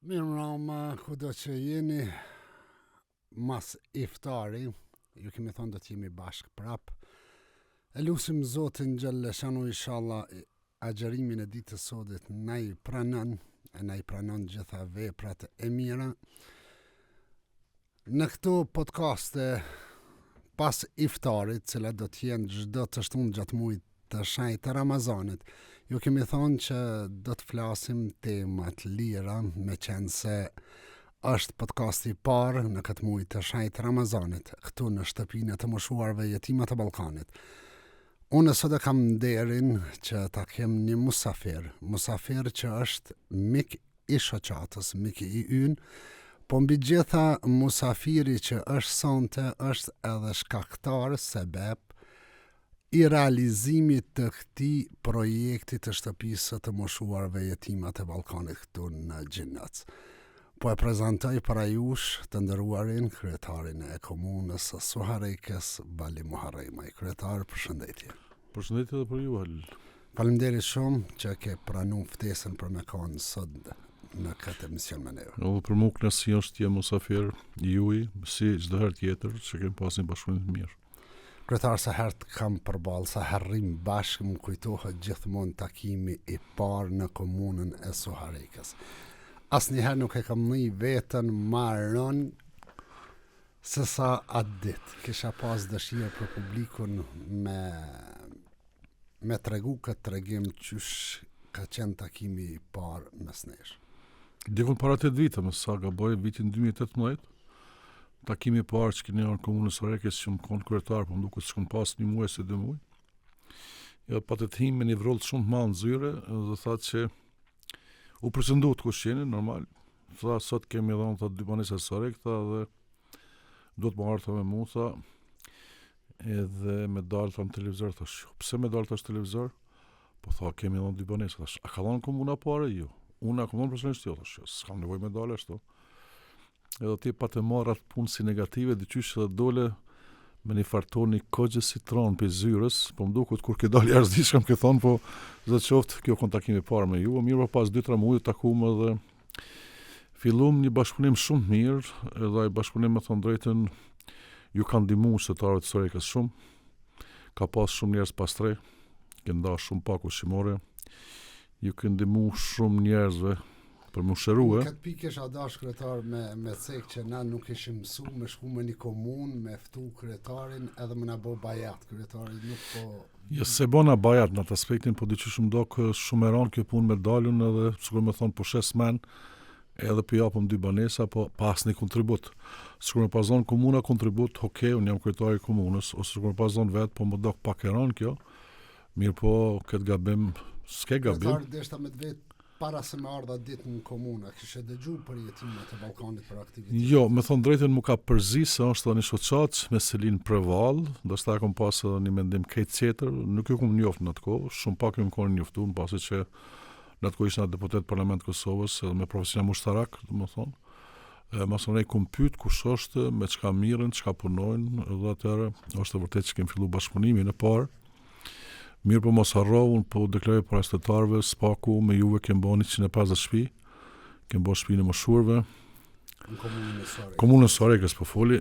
Mirëmbrama, kudo që jeni, mas iftari, ju kemi thonë do të jemi bashkë prap. E lusim Zotin xhelleshanuhu ishalla agjërimin e ditës sodit na i pranon, e na i pranon gjitha veprat e mira. Në këto podcaste pas iftarit, cilat do të jenë çdo të shtunë gjatë muajit të shenjtë të Ramazanit, ju kemi thonë që do të flasim tema të lira, meqenëse është podcasti i parë në këtë muaj të shenjtë të Ramazanit, këtu në shtëpinë e të moshuarve jetimat e Ballkanit. Unë sot e kam nderin që ta kem një musafir, musafir që është mik i shoqatës, mik i ynë, po mbi gjitha musafiri që është sonte është edhe shkaktar sebep i realizimit të këtij projekti të shtëpisë së të moshuarve jetimat e Ballkanit këtu në Gjinoc. Po e prezantoj para jush të nderuarin kryetarin e komunës së Suharekës, Bali Muharremaj. Kryetar, përshëndetje. Përshëndetje edhe për ju, Halil. Faleminderit shumë që ke pranu ftesën për me konë sot në këtë emision me neve. Edhe për mu kënaqësi është të jem musafir i juj, si çdo herë tjetër që kemi pas një bashkëpunim të mirë. Kryetar, sa herë të kam përballë, sa herë rrim bashkë, më kujtohet gjithmonë takimi i parë në komunën e Suharekës. Asnjëherë nuk e kam ni veten ma rënd Se sa atë ditë, kisha pas dëshirë për publikun me, me tregu këtë tregim qysh ka qenë takimi i parë mes nesh. Dikun para 8 vite, mos sa gaboj, vitin 2018, takimi i parë që keni ardhë në komunën e Suharekës që jom konë kryetar, po më duket s'kom pas një muaj ose dy muaj. Jo, patët hi me një vrull shumë të madh në zyre dhe thatë që u prezantuat kush jeni, normal, Tha, sot kemi dhënë, tha, dy banesa në Suharekë, tha, dhe do të më ardhë, tha, me mu, tha, edhe me dalë, tha, në televizor, thash, jo, pse me dalë, thash, televizor? Po, tha, kemi dhënë dy banesa, thash, a ka dhënë komuna pare? Jo. Unë a kam dhënë personalisht, jo, thash, jo, s'kam nevojë me dalë, ashtu. Edhe ti pate marrë atë punë si negative, diqysh edhe dole me një farë toni kogja si t'ron prej zyrës, po më duket kur ke dalë jashtë s'di çka më ke thonë, po sido qoftë, kjo kon takimi i parë me ju, mirë po pas 2-3 muaj u takum edhe fillum një bashkëpunim shumë të mirë, edhe ai bashkëpunim me thonë drejtën ju ka ndihmu qytetarëve të Suharekës shumë, ka pas shumë njerëz pa strehë, ke nda shumë pako ushqimore, ju ke ndihmu shumë njerëzve për m'u shërue. Në këtë pikë kisha dash kryetar me me cek që na nuk ishim mësu me shku me një komunë me ftu kryetarin edhe me na bo bajat kryetari nuk po Jo s'e bona bajat në atë aspektin, po diqysh m'u dok shumë e rëndë kjo punë me dalun edhe sikur me thonë po shes men edhe po japëm dy banesa, po pa asnjë kontribut. Sikur me pas dhënë komuna kontribut, ok, unë jam kryetari i komunës, ose sikur me pas dhënë vetë, po m'u dok pak e rëndë kjo. Mirëpo, këtë gabim, s'ke gabim. Kryetar, deshta me të vet Para se me ardhë atë ditë në komunë, a kishe dëgju për jetimat e Ballkanit për aktivitetet? Jo, me thonë drejtën m'u ka përzi se është edhe një shoqatë me seli n'Prevallë, ndoshta e kom pas edhe një mendim krejt tjetër, nuk ju kom njoftë në atë kohë, shumë pak jom konë njoftu, pasi që në atë kohë isha deputet parlament Kosovës edhe me profesion jam ushtarak, domethonë. E, masanej kom pyet kush është, me çka mirren, çka punojnë, edhe atëherë është e vërtetë që kem fillu bashkëpunimin e parë. Mirëpo mos harro, unë po deklaroj para qytetarëve, s'paku me juve kem bo 150 shtëpi, kem bo shtëpinë e moshuarve. Në komunën e Suharekës. Komunën e Suharekës po foli.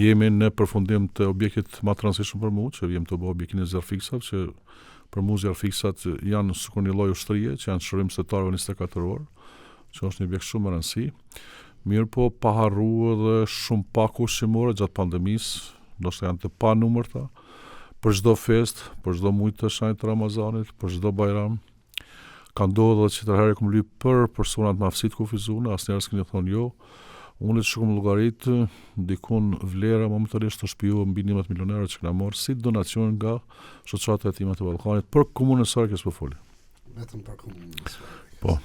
Jemi në përfundim të objektit më të rëndësishëm për mua, që jemi tu bo objektin e zjarrfikësave, që për mua zjarrfikësat janë sikur një lloj ushtrie, që janë shërbim qytetarëve 24 orë, që është një objekt shumë me rëndësi. Mirëpo pa harru edhe shumë pako ushqimore gjatë pandemisë, ndoshta janë të panumërta, për çdo festë, për çdo muaj të shenjtë të Ramazanit, për çdo bajram. Ka ndodhur edhe që të herë kom lyp për personat me aftësi të kufizuara, asnjëherë s'keni thonë jo. Unë që kom llogarit, dikun vlera momentalisht është shpiju mbi 11 milion euro që kena marrë si donacion nga shoqata e Jetimat e Ballkanit për komunën e Suharekës po foli. Vetëm për komunën e Suharekës. Po.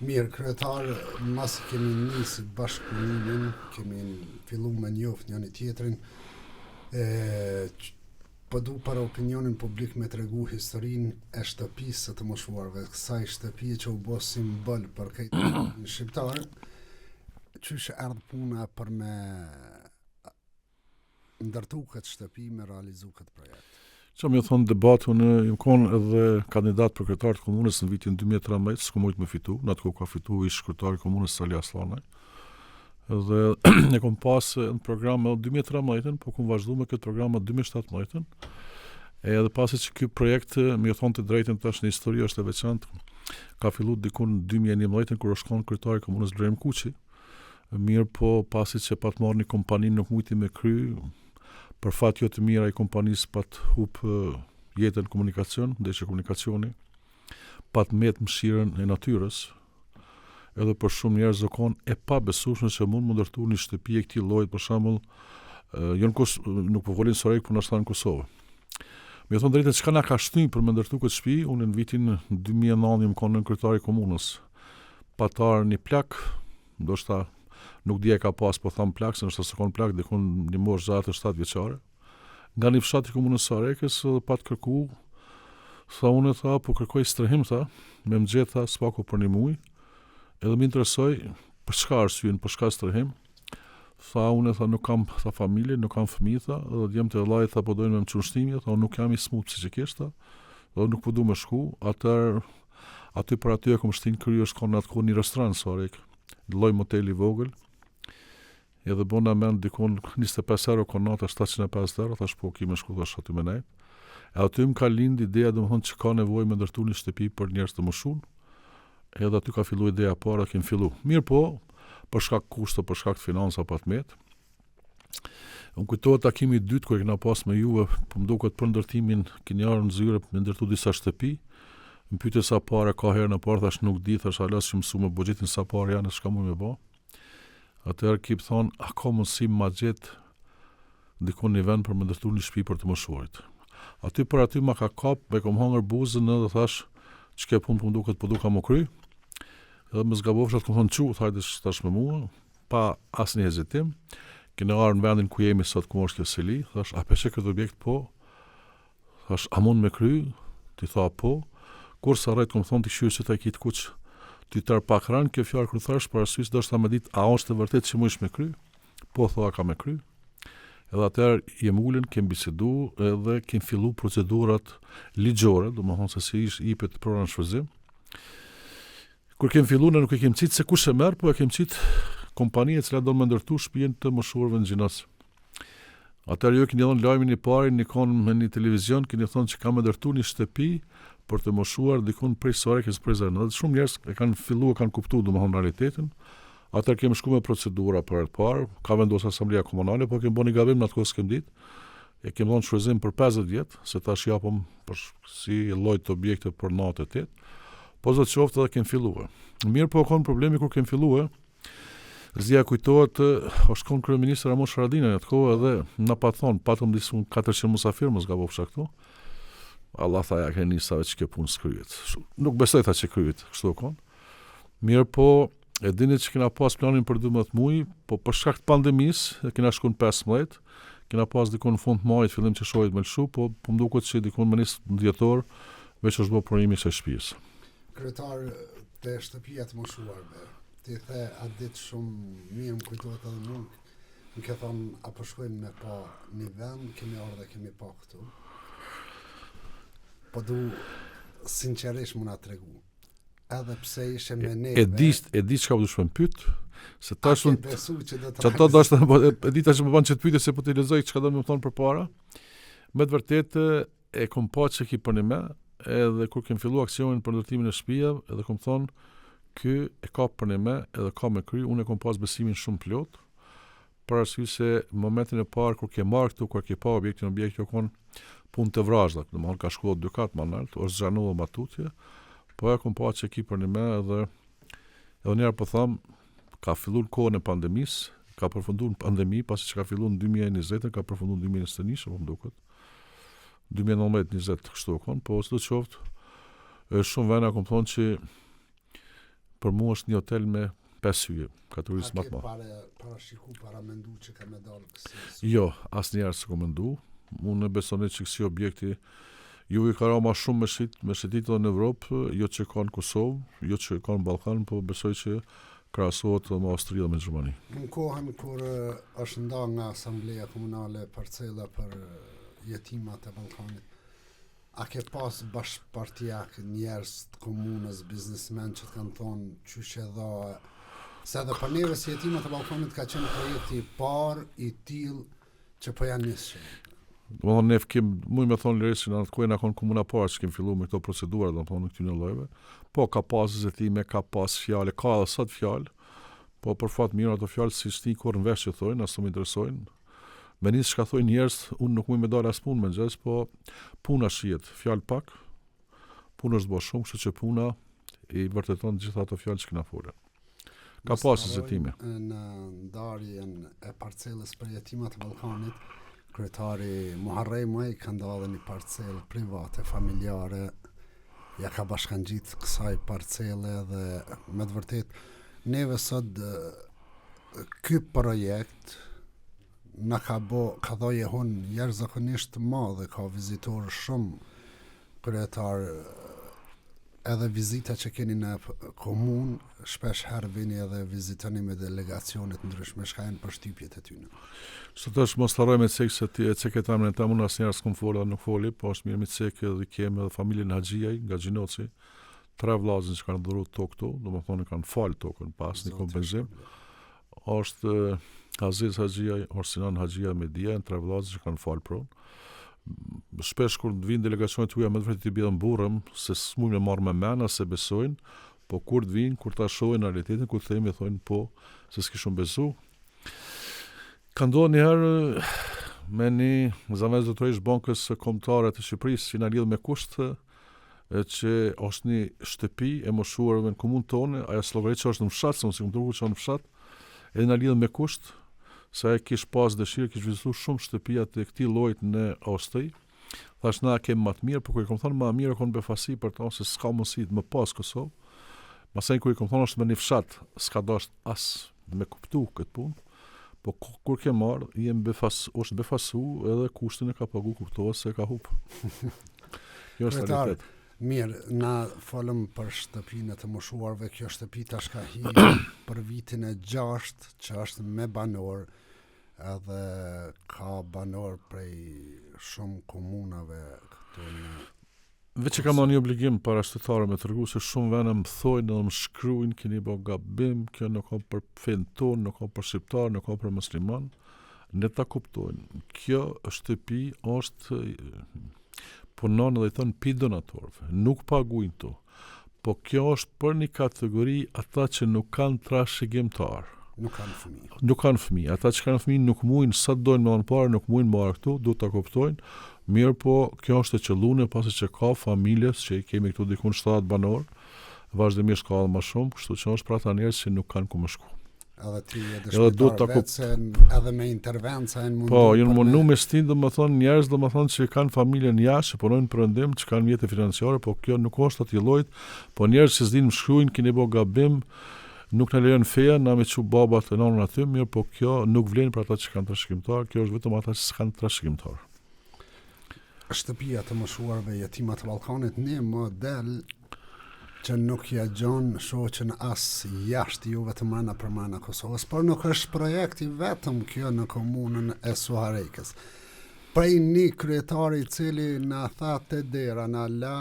Mirë, kryetar, masi kemi nisë bashkëpunimin, kemi fillu me njoft njëni tjetrin, e, po du për opinionin publik me tregu historinë e shtëpisë së të moshuarve, kësaj shtëpie që u bo simbol për këtë shqiptar, qysh erdh puna për me ndërtu këtë shtëpi, me realizu këtë projekt? Që me thonë debat, unë jam konë edhe kandidat për kryetar të komunës në vitin 2013, s'kom mujtë me fitu, në atë kohë ka fitu ish kryetari i komunës Sali Asllanaj. Dhe e kom pas në program edhe 2013-ën, po kom vazhdu me këtë program edhe 2017-ën. Edhe pasi që ky projekt, me thonë të drejtën tash në histori është e veçantë, ka fillu dikun në 2011-ën kur është konë kryetari i komunës Blerim Kuçi. Mirëpo pasi që pat marrë një kompani nuk mujti me kry, Për fat jo të mirë ai kompanisë pat hup jetën në komunikacion, ndeshje komunikacioni, pat met n'mëshirën e natyrës, edhe për shumë njerëz u kon e pabesueshme që mund me ndërtu një shtëpi e këtij lloji, për shembull, jo në Kos nuk po folin Suharekë, po ndoshta në Kosovë. Me thonë drejtën çka na ka shty për me ndërtu këtë shtëpi, unë në vitin 2009 jam konë nënkryetar i komunës. Pat ardh një plak, Ndoshta nuk di a e ka pas, po tham plak, se ndoshta s'u kon plak, dikun një moshë 67 vjeçare. Nga një fshat i komunës së Suharekës edhe pat kërku, tha unë tha, po kërkoj strehim tha, me më gjetë tha s'paku për një muaj. Edhe më interesoi për çka arsyen, për çka strehim. Tha unë tha nuk kam tha familje, nuk kam fëmijë tha, edhe djemtë e vëllait tha po dojnë me më çu n'Shtimje, tha unë nuk jam i smut psiqikisht tha, dhe nuk po du me shku, atëherë Aty për aty e kom shti n'krye është konë atë kohë një restoran n'Suharekë, një lloj moteli i vogël. Edhe bona mend dikun 25 euro kon nata 750 euro, thash po ki me shku thash aty me nejt. E aty më ka lind ideja domethonë që ka nevojë me ndërtu një shtëpi për njerëz të moshun. Edhe aty ka fillu ideja e parë dhe kem fillu. Mirëpo, për shkak kushte, për shkak të financa pat met. Më kujtohet takimi i dytë kur e kena pas me juve, po më duket për ndërtimin, keni ardhur në zyrë me ndërtu disa shtëpi. Më pyete sa pare ka herën e parë, thash nuk di, thash hala s'jam mësu me buxhetin sa pare janë, çka muj me bë. Atëherë ki thonë, a ka mundësi ma gjet dikun një vend për me ndërtu një shtëpi për të moshuarit. Aty për aty ma ka kap, e kom hangër buzën edhe thash, që kjo punë po më duket po duka m'u kry. Edhe mos gabofsha të kom thonë çu, hajde tash me mua, pa asnjë hezitim, kena ardhur në vendin ku jemi sot ku është kjo seli, thash, a pe sheh këtë objekt po, thash, a mund me kry, ti tha po, kur s'harroj të kom thonë ti kqyr që ta i ki të kuq, ti tërë pak ranë, kjo fjalë kur thash, për arsye se deshta me ditë, a është e vërtet që mujsh me kry, po tha ka me kry, edhe atëherë jem ulën, kem bisedu edhe kem fillu procedurat ligjore, domethonë se si ish ipet prona në shfrytëzim, Kur kem fillu ne nuk e kem qitë se kush e merr, po e kem qitë kompani e cila don me ndërtu shtëpinë të moshuarve në Gjinoc. Atëherë ju keni dhënë lajmin i pari një kon me një televizion, keni thonë që kam me ndërtu një shtëpi për të moshuar dikun prej Suharekës Prizren. Dhe shumë njerëz e kanë fillu e kanë kuptu domethonë realitetin. Atëherë kemi shku me procedura për herë të parë, ka vendosur asambleja komunale, po kemi bërë një gabim në atë kohë s'kem ditë. E kemi dhënë shfrytëzim për 50 vjet, se tash japëm për si lloj të objekte për 98. Po sido qoftë edhe kem fillue. Mirëpo kon problemi kur kem fillue, Zia kujtohet, është kon kryeministër Ramush Haradinaj në atë kohë edhe na pat thonë, patëm diku 400 musafir, mos gabofsha këtu. Allah tha ja keni nisa veç kjo punë s'kryet. Nuk besoj tha që kryet, kështu kon. Mirëpo, e dini që kena pas planin për 12 muaj, po për shkak të pandemisë, e kena shku në 15, kena pas dikun në fund të majit, fillim qershorit me lëshu, po po më duket që dikun më 20 dhjetor, veç është bë punimi i kësaj shtëpisë. Kryetar te shtëpia të moshuarve, ti the atë ditë shumë mirë më kujtohet edhe mua, më ke thonë a po shkojmë me pa një vend, kemi ardhë dhe kemi pa këtu. Po du sinqerisht me na tregu. Edhe pse ishe me neve. E di, e di çka po dush me pyet, se tash unë besu që do të Çato do të po e, e di tash më bën çet pyetje se po t'i lexoj çka do me thonë përpara. Me të vërtetë e kom pa që ki përnime, edhe kur kem fillu aksionin për ndërtimin e shtëpive, edhe kom thonë ky e ka përnime edhe ka me kry, unë e kom pas besimin shumë plot, për arsye se në momentin e parë kur ke marrë këtu, kur ke pa objektin, objekti u kon punë të vrazhda, domethënë ka shkuar dy kat më nalt, është zgjanu më tutje, po e kom pa që ki përnime edhe edhe njëherë po tham, ka fillu në kohën e pandemisë, ka përfundu në pandemi, pasi që ka fillu në 2020, ka përfundu në 2021, po më duket. 2019-20 kështu u kon, po sido qoftë, shumë vena kom thonë që Për mua është një hotel me pesë yje, kategorisë më të madhe. A ke parashiku, paramendu që ka me dalë kësi? Jo, asnjëherë s'e kom mendu. Unë besoj që kësi objekti ju i ka ra ma shumë me shit, me shetit edhe në Evropë, jo që ka në Kosovë, jo që ka në Ballkan, po besoj që krahasohet edhe me Austri dhe me Gjermani. Në kohën kur është nda nga Asambleja Komunale parcela për jetimat e Ballkanit. A ke pas bashkëpartiak njerëz të komunës, biznesmen që të kanë thonë qysh e dha, se edhe për neve si jetimat e Ballkanit ka qenë projekti i parë i tillë që po ja nisshim. Domethënë ne kem, muj me thonë lirisht që në atë kohë na konë komuna parë që kem fillu me këto procedura, domethënë këtyne llojeve. Po ka pas hezitime, ka pas fjalë, ka edhe sot fjalë, po për fat mirë ato fjalë s'i shti kurrë në vesh që thojnë, as s'më interesojnë. Me nis çka thojnë njerëz, unë nuk muj me dalë as punë mëngjes, po puna shihet, fjalë pak, punë është bo shumë, kështu që puna i vërteton gjitha ato fjalë që kena folë. Ka pas hezitime. Në ndarjen e parcelës për jetimat e Ballkanit, kryetari Muharremaj ka nda edhe një parcelë private, familjare, ja ka bashkangjit kësaj parcele dhe me të vërtet neve sot ky projekt na ka bo, ka dho jehonë jashtëzakonisht të madhe, ka vizitorë shumë kryetar edhe vizita që keni në komunë, shpesh herë vini edhe vizitoni me delegacione të ndryshme, çka janë përshtypjet e tyne. Sot është mos të harroj me cek se ti e ceke emrin tem, unë asnjëherë s'kom folë dhe nuk foli, po është mirë me cek edhe kemi edhe familjen Haxhiaj nga Gjinoci, tre vllazën që kanë dhuru tokë këtu, domethonë kanë falë tokën pa asnjë kompenzim. Është Aziz Haxhiaj, është Sinan Haxhiaj me Dia, janë tre vëllezër që kanë falë pronë. Shpesh kur të vinë delegacionet huaja me të vërtetë i bie mburrem se s'mujnë me marrë me mend as e besojnë, po kur të vinë, kur ta shohin realitetin, kur të themi thonë po, se s'kishim besu. Ka ndodhur një herë me një zëvendës drejtoreshë Bankës Kombëtare të Shqipërisë që na lidh me kusht që është një shtëpi e moshuarve në komunë tonë, ajo s'llogarit që është në fshat, se unë s'i kom tregu që është në fshat, edhe na lidh me kusht, se ajo kish pas dëshirë, kish vizitu shumë shtëpia të këtij llojit në Austri. Thash na kem më të mirë, por kur i kom thonë më mirë, kon befasi për ta se s'ka mundësi të më pas Kosovë. Masaj kur i kom thonë është me një fshat, s'ka dasht as me kuptu këtë punë. Po kur ke marrë, jem befas, është befasu edhe kushtin e ka pagu, kuptohet se ka hup. Kjo është realitet. Mirë, na folëm për shtëpinë e të moshuarve, kjo shtëpi tash ka hi për vitin e gjashtë që është me banor, edhe ka banor prej shumë komunave këtu në Veç që kam një obligim para qytetarëve me tregu se shumë vene më thojnë edhe më shkrujnë keni bo gabim, kjo nuk ka për fenë tonë, nuk ka për shqiptar, nuk ka për musliman, ne ta kuptojnë. Kjo shtëpi është punon edhe i thonë pi donatorëve, nuk paguajnë to. Po kjo është për një kategori ata që nuk kanë trashëgimtar. Nuk kanë fëmijë. Nuk kanë fëmijë. Ata që kanë fëmijë nuk mujnë sa të dojnë me dhënë pare, nuk mujnë marrë këtu, duhet ta kuptojnë. Mirë po, kjo është e qëllune pasi që ka familje që i kemi këtu dikun 70 banorë, vazhdimisht ka edhe më shumë, kështu që është për ata njerëz që nuk kanë ku me shku. Edhe ti e dëshmitar vetë se edhe me intervenca janë mundu. Po, janë mundu me shti, domethonë, njerëz, domethonë, që kanë familjen jashtë, që punojnë në perëndim, që kanë mjete financiare, po kjo nuk është atij llojit, po njerëz që s'dinë më shkrujnë, keni bo gabim, nuk na lejon feja, na me çu babat e nanën aty, mirë, po kjo nuk vlen për ata që kanë trashëgimtar, kjo është vetëm ata që s'kanë trashëgimtar. Shtëpia të moshuarve jetima të Ballkanit, një model që nuk ja gjon shoqen as jashtë, jo vetëm mrena përmrena Kosovës, por nuk është projekt i vetëm kjo në komunën e Suharekës. Prej një kryetari i cili na tha te dera, na la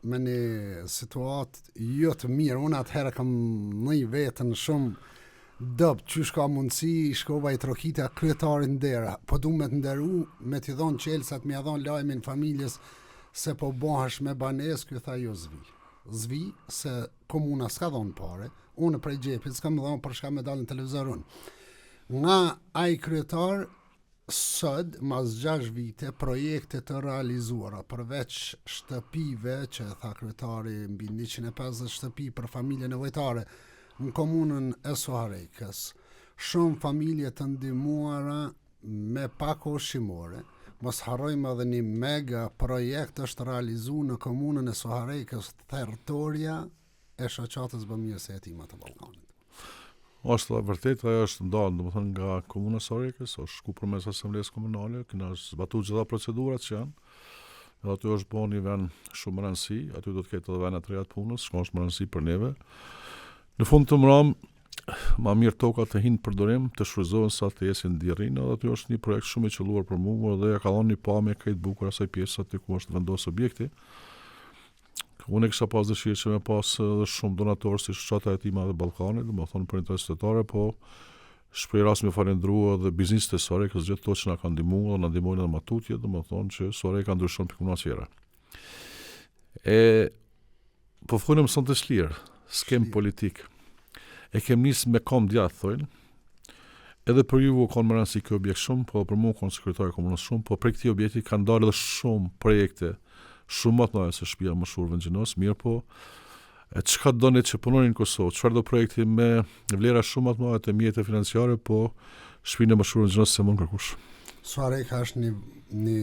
me një situatë jo të mirë, unë atëherë kam ni veten shumë dobt, qysh ka mundësi, shkova i trokita kryetarit në dera, po du me të nderu, me t'i dhonë çelsat, me ia dhonë lajmin familjes, se po bohesh me banesë, ky tha jo s'vi. S'vi, se komuna s'ka dhonë pare, unë prej xhepit s'kam dhonë për shka me dalë në televizor unë. Nga ai kryetar, Sot, mas 6 vite, projekte të realizuara, përveç shtëpive, që e tha kryetari mbi 150 shtëpi për familje nevojtare në komunën e Suharekës, shumë familje të ndihmuara me pako ushqimore, mos harrojmë edhe një mega projekt është realizu në komunën e Suharekës, thertorja e shoqatës bamirëse Jetimat e Ballkanit. Është e vërtetë, ajo është ndarë, domethënë nga komuna e Suharekës, është shku përmes asamblesë komunale, kena zbatu gjitha procedurat që janë. Edhe aty është bo një vend shumë me rëndësi, aty do të ketë edhe vende të reja të punës, çka është me rëndësi për neve. Në fund të mram, Ma mirë toka të hinë përdorim, të shfrytëzohen sa të jesin dirrinë, edhe aty është një projekt shumë i qëlluar për mua dhe ja ka dhënë një pamje krejt bukur asaj pjesë aty ku është vendosur objekti. Unë e kisha pas dëshirë që me pas edhe shumë donatorë si shoqata e jetimave të Ballkanit, domethonë për interes qytetare, po shfrytëzoj rastin me falendru edhe bizneset e Suharekës, gjithë ato që na kanë ndihmu dhe na ndihmojnë edhe ma tutje, domethonë që Suhareka ndryshon për komuna tjera. E po folëm sonte shlirë, s'kem politikë. E kem nis me kom djathtë, thojnë. Edhe për ju u konë me rëndësi ky objekt shumë, po për mua u konë si kryetar i komunës shumë, po prej këtij objekti kanë dalë edhe shumë projekte, shumë më të mëdha se shtëpia e moshuarve në Gjinos, mirë po e çka doni që punoni në Kosovë, çfarë do projekti me vlera shumë më të mëdha të mjete financiare, po shtëpinë e moshuarve në Gjinos s'e mund kërkush. Suhareka është një një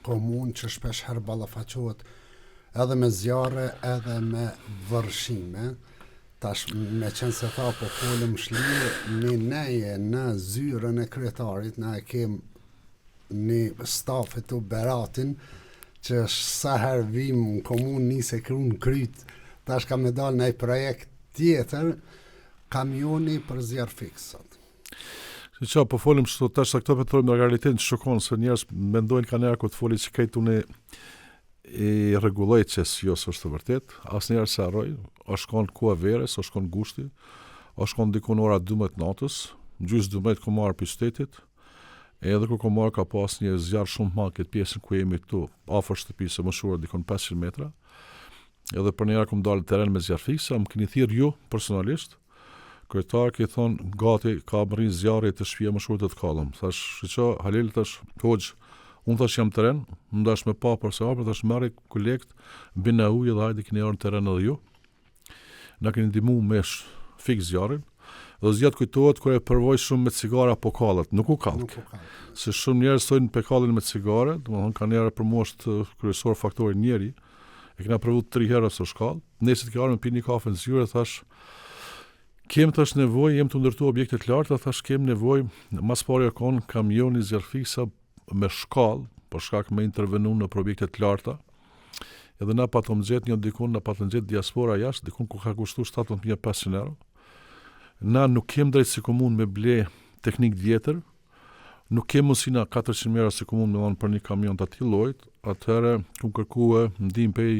komunë që shpesh herë ballafaqohet edhe me zjarre edhe me vërshime. Tash me qenë se tha po folëm shlirë, ne neje në zyrën e kryetarit, na e kem një staf të Beratin, që sa herë vim në komunë nis e krun kryt, tash ka me dalë një projekt tjetër, kamioni për zjarrfikësat. Si që po folim shtu, tash sa këto po thojmë në realitetin që shokon, se njerëz mendojnë ka njerë kur të foli që krejt unë i rregulloj që si jo s'është e vërtet, asnjëherë s'e harroj, është konë koha e verës, është konë gushti, është konë dikun ora 12 natës, gjysë 12 kom ardh prej qytetit, edhe kur kom ardh ka pas një zjarr shumë të madh këtë pjesën ku jemi këtu, afër shtëpisë së moshuar dikun 500 metra, edhe përnjëherë kom dalë në teren me zjarrfikësa, më keni thirrë ju personalisht, kryetar ke thonë gati ka mrri zjarri te shtëpia e moshuar të të kallëm. Thash, shiqo, Halil thash, hoxh, unë thash jam teren, më dash me pa për se afër, thash merri kolegt, bina ujë dhe hajde keni ardhur në teren edhe ju. Na keni ndihmu me fik zjarrin. Dhe zjarri kujtohet kur e provoj shumë me cigara po kallet, nuk u kall. Nuk u kall. Se shumë njerëz thonë pe kallin me cigare, domethënë kanë njerë për mua është kryesor faktori njeri. E kena provu tri herë s'u kall. Nesër ke ardhur me pi një kafe në zyrë, thash kem tash nevojë, jem tu ndërtu objekte të larta, thash kem nevojë, mas pari e kon kamioni zjarrfikësa me shkallë, për shkak me intervenu në objekte të larta. Edhe na patëm gjetë një dikun, na patëm gjetë diaspora jashtë, dikun ku ka kushtu 17.500 euro. Na nuk kem drejt si komunë me ble teknik vjetër, Nuk kem mundësi na 400 mijë euro si komunë me dhanë për një kamion të atij llojit, atëherë kum kërkue ndihmë prej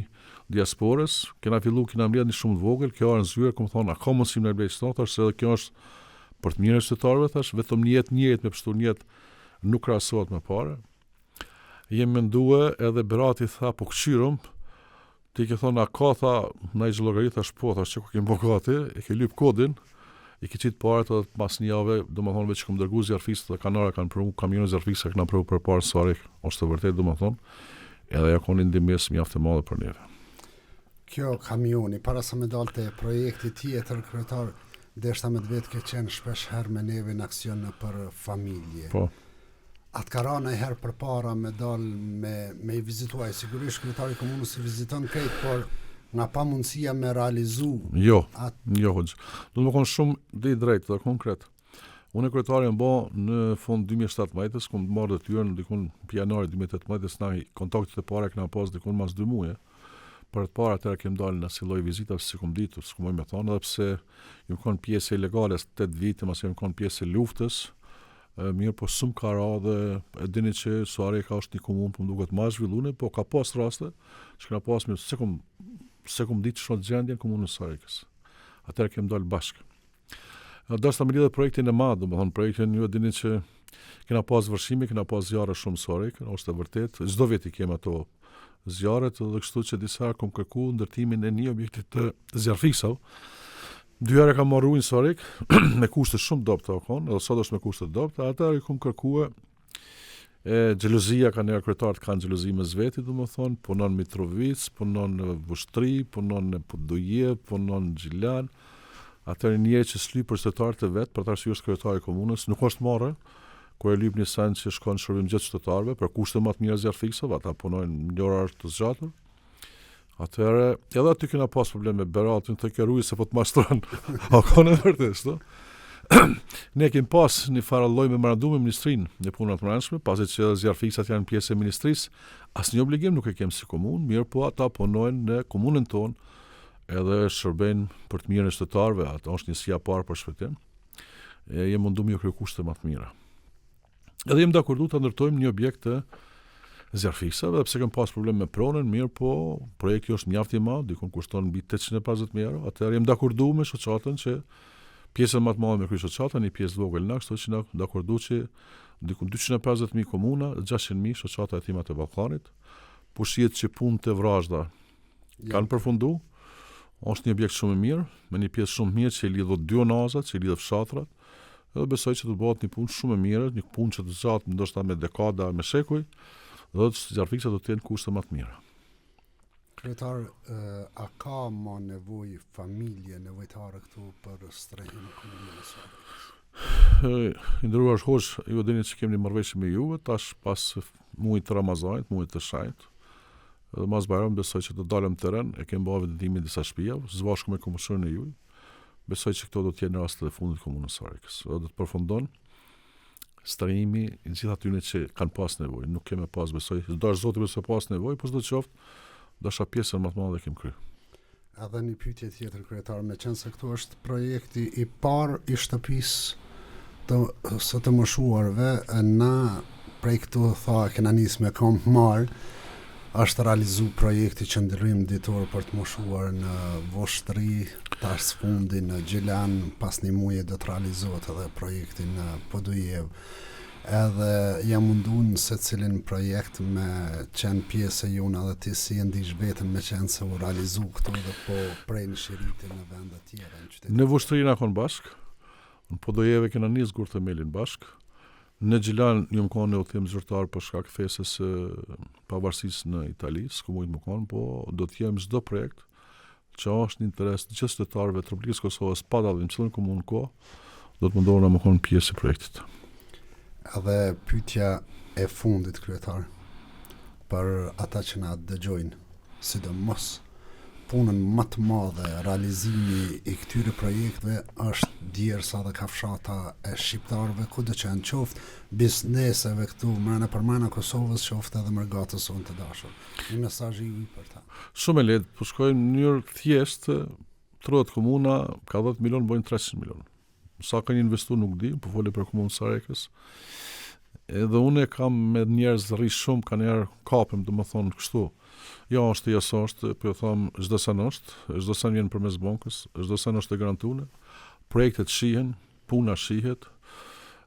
diasporës, kena fillu, kena mbledh një shumë të vogël, kjo ardh në zyrë, kum thonë, a ka mundësi me blej qëto, thash se edhe kjo është për të mirën e qytetarëve, thash, vetëm një jetë një jetë me pështu një jetë nuk krahasohet me pare. Jem mendue edhe Berati tha, po këqyrëm, Ti ke thonë, a ka, tha, naj llogari, thash, po, thash, që ku kemi bo gati, e ke lyp kodin, i ke qitë paret edhe mas një jave, domethonë, veç kom dërgu zjarrfikësat dhe kanë ardh, kanë pru, kamionin zjarrfikësa kena pru për parë Suharekë, është e vërtet, domethonë, edhe ja konë një ndihmesë mjaft e madhe për neve. Kjo kamioni, para se me dalë te projekti tjetër, kryetar, deshta me të vetë ke qenë shpesh herë me neve në aksion nëpër familje. Po. A të ka ra najherë përpara me dal me, me i vizitu, ai sigurisht kryetari i komunës i viziton krejt, por nga pamundësia me realizu. Jo, at... jo, hoxhë. Do të më konë shumë dhe i drejtë dhe konkret. Unë kryetar jam bo në fund 2017-ës, kom marrë detyrën dikun janar 2018-ës, na kontaktet e para kena pas dikun mas 2 muje. Për të parë atëherë kem dalë në si lloj vizita si kom ditur, s'kum me thonë, edhe pse jam kon pjesë e ilegale 8 vite, mas jam kon pjesë e luftës, Mirë, po s'më ka ra dhe e dini që Suhareka është një komunë, po më duket ma e zhvillune, po ka pas raste që kena pas mirë, s'e kom, s'e kom ditë që është gjendja në komunën e Suharekës. Atëherë kem dalë bashkë. Dashta me lidhë projektin e madh, domethonë projektin ju e dini që kena pas vërshime, kena pas zjarre shumë Suharekë, është e vërtet, çdo vit i kem ato zjarret dhe kështu që disa herë kom kërku ndërtimin e një objekti të zjarrfikësave. Dy herë kam marrë ujë në Suharekë, me kushte shumë dobëta o konë, edhe sot është me kushte të dobëta, atëherë i kom kërkue e xhelozia ka njerë kryetarët kanë xhelozi mes veti, domethonë, punon në Mitrovicë, punon në Vushtrri, punon në Podujevë, punon në Gjilan, atëherë njeri që s'lyp për qytetarët e vet, për atë arsye është kryetari i komunës, nuk është marre, kur e lyp një send që shkon në shërbim gjithë qytetarëve, për kushte më të mira zjarrfikësave, ata punojnë në orar të zgjatur. Atëherë, edhe aty kena pas problem me Beratin, të ke ruj se po të mashtron. A ka në vërtet, shto? Ne kemi pas një farë lloj memorandumi me Ministrinë e Punëve të Brendshme, pasi që zjarrfikësat janë pjesë e ministrisë, asnjë obligim nuk e kemi si komunë, mirë po ata punojnë në komunën tonë. Edhe shërbejnë për të mirën e qytetarëve, ato është njësia e parë për shpëtim. E jem mundu me ju kriju kushte ma të mira. Edhe jem dakordu të ndërtojmë një objekt të zjarrfikësave, edhe pse kem pas problem me pronën, mirëpo projekti është mjaft i madh, dikun kushton mbi 850.000 euro, atëherë jem dakordu me shoqatën që pjesën më të madhe me kry shoqata, një pjesë të vogël na, kështu që jena dakordu që dikun 250.000 komuna, 600.000 shoqata Jetimat e Ballkanit, po shihet që punët e vrazhda Kanë përfundu, është një objekt shumë i mirë, me një pjesë shumë të mirë që i lidh dy unazat, që i lidh fshatrat, edhe besoj që do të bëhet një punë shumë e mirë, një punë që të zgjat ndoshta me dekada, me shekuj, dhe zjarrfikësat do të jenë kushte më të mira. Kryetar, a ka ma nevojë familje nevojtare këtu për strehim në komunën e Suharekës? I nderuar hoxhë, ju e dini që kemi një marrëveshje me juve, tash pas muajit të Ramazanit, muajit të shenjtë, Edhe mas Bajramit besoj që do dalim në terren, e kemi ba evidentimin disa shpija, së bashku me komisionin e juj, besoj që këto do të jenë rastet e fundit komunës Suharekës. Dhe do të përfundon strehimi i gjithë atyne që kanë pas nevojë. Nuk kemi pas besoj, dashtë Zoti besoj pas nevojë, po sidoqoftë, ndoshta pjesën më të madhe kemi kry. Edhe një pyetje tjetër kryetar, meqenëse këtu është projekti i parë i shtëpisë të së të moshuarve, na prej këtu tha kena nis me këmbë marë, është realizu projekti qëndrim ditor për të moshuar në Vushtrri, tash së fundi në Gjilan, pas një muje do të realizohet edhe projekti në Podujevë. Edhe jam mundu në secilin projekt me qenë pjesë e jona dhe ti si e ndish veten me qenë se u realizu këtu dhe po prejnë shiritin në vende tjera në qytet. Në Vushtrri jena konë bashkë, në Podujevë kena nis gurthemelin bashkë, në Gjilan jom konë në udhëtim zyrtar për shkak festës së pavarësisë në Itali, s'kom mujtë me konë, po do të jem çdo projekt që është në interes të gjithë qytetarëve të Republikës së Kosovës pa dallim cilën komunë ka, do të mundohena me konë pjesë e projektit. Edhe pyetja e fundit kryetar për ata që na dëgjojnë, sidomos punën më të madhe realizimi i këtyre projekteve është djersa dhe kafshata e shqiptarëve kudo që janë qoftë bizneseve këtu mrena përmrena Kosovës qoftë edhe mërgatës sonë të dashur. Një mesazh i juj për ta. Shumë e lehtë, po shkoj në mënyrë të thjeshtë, trudet komuna, ka 10 milion, bojnë 300 milion. Sa kanë investu nuk di, po foli për komunën Suharekës. Edhe unë e kam me njerëz rri shumë, kanjëherë kapem, domethonë kështu. Jo është, jo s'është, po ju them çdo sen është, çdo sen vjen përmes bankës, çdo sen është e garantune. Projektet shihen, puna shihet.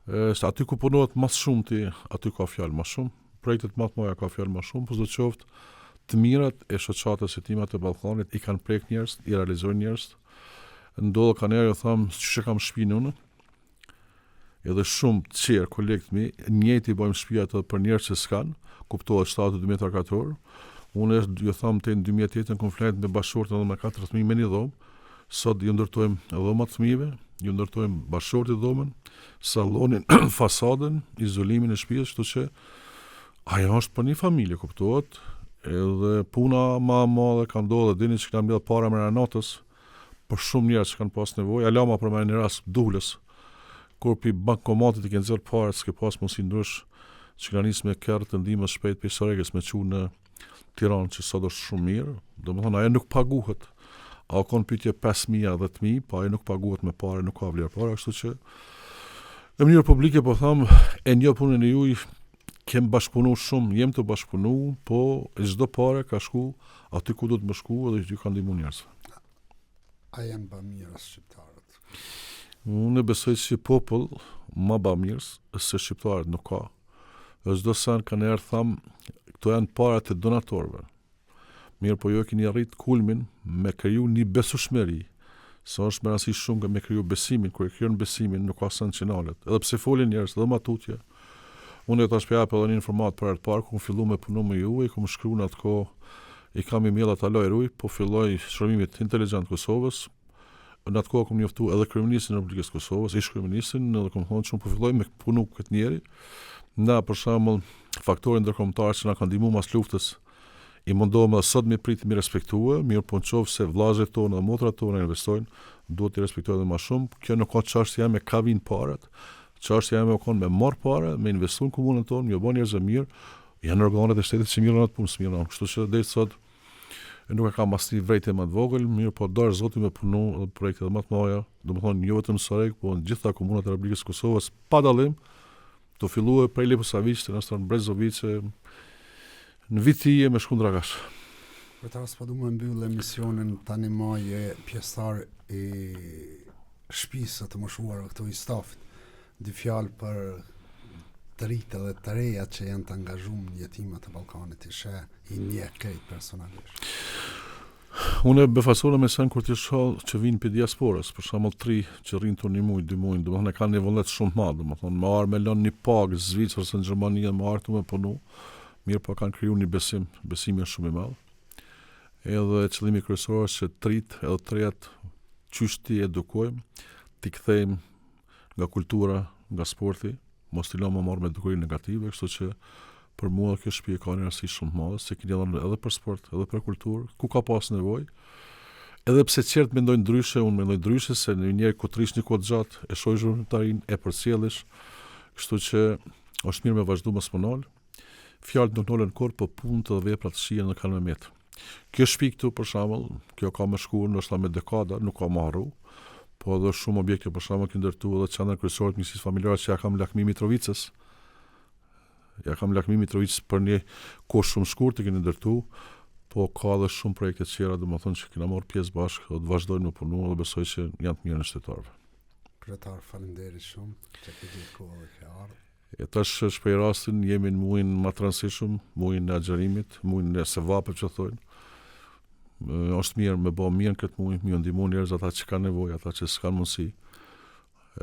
Është aty ku punohet më së shumti, aty ka fjalë më shumë. Projektet më të mëdha ka fjalë më shumë, po sidoqoftë, të mirat e shoqatës Jetimat e Ballkanit i kanë prek njerëz, i realizojnë njerëz. Ndodh kanjëherë ju them, qysh e kam shpinë unë, edhe shumë të tjerë kolegë të mi, njëjtë i bëjmë shtëpiat edhe për njerëz që s'kan, kuptohet 72 metra katror. Unë ju them te në 2008 kom flejt me bashkëshorten edhe me katër fëmijë me një dhomë. Sot ju ndërtojmë dhomat fëmijëve, ju ndërtojmë bashkëshortit dhomën, sallonin, fasadën, izolimin e shtëpisë, kështu që ajo është për një familje, kuptohet, edhe puna ma e madhe ka ndodhur, dini që kena mbledh para mrena natës për shumë njerëz që kanë pas nevojë, ala ma për një rast Duhlës, kur pi bankomatit i ke nxjerr paret, s'ke pas mundësi ndrysh, që kena nisë me kerr të ndihmës shpejt prej Suharekës me çu në Tiranë që sot është shumë mirë, domethonë ajo nuk paguhet. A o konë pyetje 5.000 a 10.000, po ajo nuk paguhet me pare, nuk ka vlerë pare, kështu që në mënyrë publike po them, e njoh punën e juj, kem bashkëpunu shumë, jem tu bashkëpunu, po çdo pare ka shku aty ku duhet me shku edhe ju ka ndihmu njerëzve. A janë bamirës shqiptarët? Unë besoj që popull ma bamirës se shqiptarët nuk ka. Dhe çdo sen kanjëherë tham, këto janë parat e donatorëve. Mirëpo ju e keni arrit kulmin me kriju një besueshmëri, se është me rëndësi shumë me kriju besimin, kur e krijon besimin nuk ka sen që nalet. Edhe pse folin njerëz edhe ma tutje, unë tash po jap edhe një informatë për herë të parë, kur fillu me punu me ju, i kom shkru në atë kohë, i kam e-mailat hala i ruj, po filloj shërbimit inteligjent Kosovës, Në atë kohë kom njoftu edhe kryeministrin e Republikës së Kosovës, ish kryeministrin, edhe kom thonë që unë po filloj me punu këtë njeri. Na për shembull, faktori ndërkombëtar që na ka ndihmu mas luftës, i mundohem edhe sot me prit me respektue, mirëpo në qoftë se vllazërit tonë dhe motrat tona investojnë, duhet t'i respektojnë edhe ma shumë. Kjo nuk ka çështja me ka vijnë paret, çështja jeme u konë me marr pare, me investu në komunën tonë, me u bo njerëzve mirë, janë organet e shtetit që mirren atë punë, s'mirren, kështu që deri sot. E nuk e kam asnjë vrejtje më të vogël, mirëpo dashtë Zoti me punu edhe projekte edhe më të mëdha, domethonë jo vetëm në Suharekë, po në gjitha komunat e Republikës së Kosovës, pa dallim, tu fillue prej Leposaviqit, në Brezovicë, në Viti e me shku në Dragash. Për ta s'po du me mbyllë emisionin, tani ma je pjesëtar i shpisë së të moshuarve këtu i stafit. Dy fjalë për të rijtë edhe të reja që janë të angazhum në jetimat e Ballkanit, i sheh, i njeh krejt personalisht. Unë befasohna me sen kur t'i shoh që vinë prej diasporës, për shembull t'ri që rrinë këtu një muj, dy muj, domethonë e kanë një vullnet shumë të madh, domethonë me ardh me lënë një pagë në Zvicër ose në Gjermani dhe me ardh këtu me punu, mirëpo kanë kriju një besim, besimi është shumë i madh. Edhe qëllimi kryesor është që të rijtë edhe të rejat qysh t'i edukojmë, t'i kthejmë nga kultura, nga sporti, mos t'i lëmë me marrë me dukuri negative, kështu që për mua kjo shtëpi e ka një rëndësi shumë të madhe, se keni dhënë edhe për sport, edhe për kulturë, ku ka pas nevojë. Edhe pse tjerët mendojnë ndryshe, unë mendoj ndryshe se një njeri ku të rrish një kohë të gjatë, e shohish veprimtarinë, e përcjellish, kështu që është mirë me vazhdu mos me nal. Fjalët nuk nalen kurrë, po punët dhe veprat shihen dhe kanë me met. Kjo shtëpi këtu për shembull, kjo ka me shku ndoshta me dekada, nuk ka me harru, po edhe shumë objekte për shembull kemi ndërtu edhe qendrën kryesore të mjekësisë familjare që ja kam lakmi Mitrovicës. Ja kam lakmi Mitrovicës për një kohë shumë shkurt e kemi ndërtu, po ka edhe shumë projekte tjera, domethonë që kena marrë pjesë bashkë dhe të vazhdojmë me punu dhe besoj që janë të mirën e qytetarëve. Kryetar, faleminderit shumë që ke gjetë kohë dhe ke ardhur. E tash shpej rastin, jemi në mujin ma të rëndësishëm, mujin e agjërimit, mujin e sevapeve që thojnë. Është mirë me bo mirë në këtë muj, me ndihmu njerëz ata që kanë nevojë, ata që s'kanë mundësi.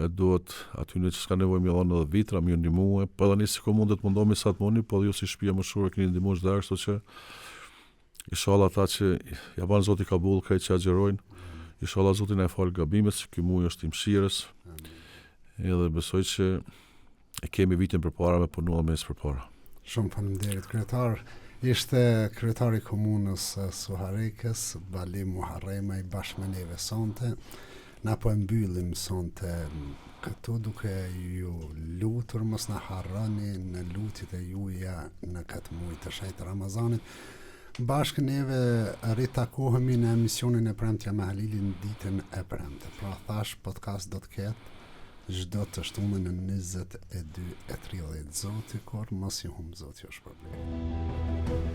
E duhet atyne që s'kanë nevojë me dhonë edhe vitra, me ndihmu, po edhe ne si komunë do të mundohemi sa të mundi, po edhe ju si shtëpi e moshuar keni ndihmu çdo herë, kështu që Ishalla ata që ja ban Zoti kabull krejt që agjërojnë. Ishalla Zoti na i fal gabimet, se ky muaj është i mëshirës. Edhe besoj që e kemi vitin përpara me punu dhe me ecë përpara. Shumë faleminderit kryetar. Ishte kryetari i komunës së Suharekës, Bali Muharremaj bashkë me neve sonte. Na po e mbyllim sonte këtu duke ju lutur mos na harroni në lutjet e juaja në këtë muaj të shenjtë të Ramazanit. Bashkë neve ritakohemi në emisionin e Premtja me Halilin ditën e premte. Pra thash podcast do të ketë çdo të shtunë në 22:30. Zoti kurrë mos ju humb, Zoti ju shpërbleftë.